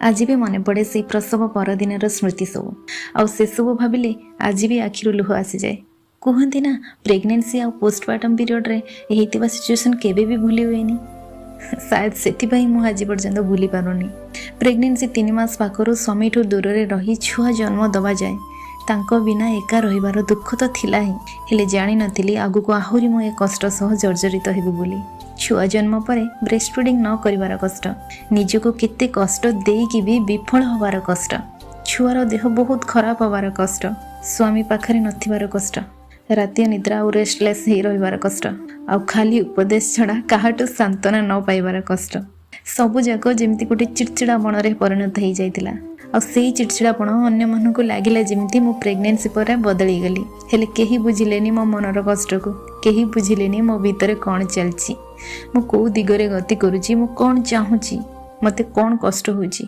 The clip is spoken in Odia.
ଆଜି ବି ମନେ ପଡ଼େ ସେଇ ପ୍ରସବ ପରଦିନର ସ୍ମୃତି ସବୁ। ଆଉ ସେସବୁ ଭାବିଲେ ଆଜି ବି ଆଖିରୁ ଲୁହ ଆସିଯାଏ। କୁହନ୍ତି ନା, ପ୍ରେଗନେନ୍ସି ଆଉ ପୋଷ୍ଟପାର୍ଟମ୍ ପିରିୟଡ଼ରେ ହେଇଥିବା ସିଚୁଏସନ୍ କେବେ ବି ଭୁଲି ହୁଏନି। ସାୟଦ ସେଥିପାଇଁ ମୁଁ ଆଜି ପର୍ଯ୍ୟନ୍ତ ଭୁଲି ପାରୁନି। ପ୍ରେଗନେନ୍ସି 3 ମାସ ପାଖରୁ ସ୍ୱାମୀଠୁ ଦୂରରେ ରହି ଛୁଆ ଜନ୍ମ ଦେବା ଯାଏ ତାଙ୍କ ବିନା ଏକା ରହିବାର ଦୁଃଖ ତ ଥିଲା ହିଁ, ହେଲେ ଜାଣିନଥିଲି ଆଗକୁ ଆହୁରି ମୁଁ ଏ କଷ୍ଟ ସହ ଜର୍ଜରିତ ହେବି ବୋଲି। ଛୁଆ ଜନ୍ମ ପରେ ବ୍ରେଷ୍ଟ ଫିଡ଼ିଂ ନ କରିବାର କଷ୍ଟ, ନିଜକୁ କେତେ କଷ୍ଟ ଦେଇକି ବି ବିଫଳ ହେବାର କଷ୍ଟ, ଛୁଆର ଦେହ ବହୁତ ଖରାପ ହେବାର କଷ୍ଟ, ସ୍ୱାମୀ ପାଖରେ ନଥିବାର କଷ୍ଟ, ରାତି ଅନିଦ୍ରା ଆଉ ରେଷ୍ଟଲେସ୍ ହେଇ ରହିବାର କଷ୍ଟ, ଆଉ ଖାଲି ଉପଦେଶ ଛଡ଼ା କାହାଠୁ ସାନ୍ତ୍ୱନା ନ ପାଇବାର କଷ୍ଟ, ସବୁ ଯାକ ଯେମିତି ଗୋଟେ ଚିଡ଼ଚିଡ଼ାପଣରେ ପରିଣତ ହେଇଯାଇଥିଲା। ଆଉ ସେଇ ଚିଡ଼ଚିଡ଼ାପଣ ଅନ୍ୟମାନଙ୍କୁ ଲାଗିଲା ଯେମିତି ମୁଁ ପ୍ରେଗନେନ୍ସି ପରେ ବଦଳିଗଲି। ହେଲେ କେହି ବୁଝିଲେନି ମୋ ମନର କଷ୍ଟକୁ, କେହି ବୁଝିଲେନି ମୋ ଭିତରେ କ'ଣ ଚାଲିଛି, ମୁଁ କେଉଁ ଦିଗରେ ଗତି କରୁଛି, ମୁଁ କ'ଣ ଚାହୁଁଛି, ମୋତେ କ'ଣ କଷ୍ଟ ହେଉଛି।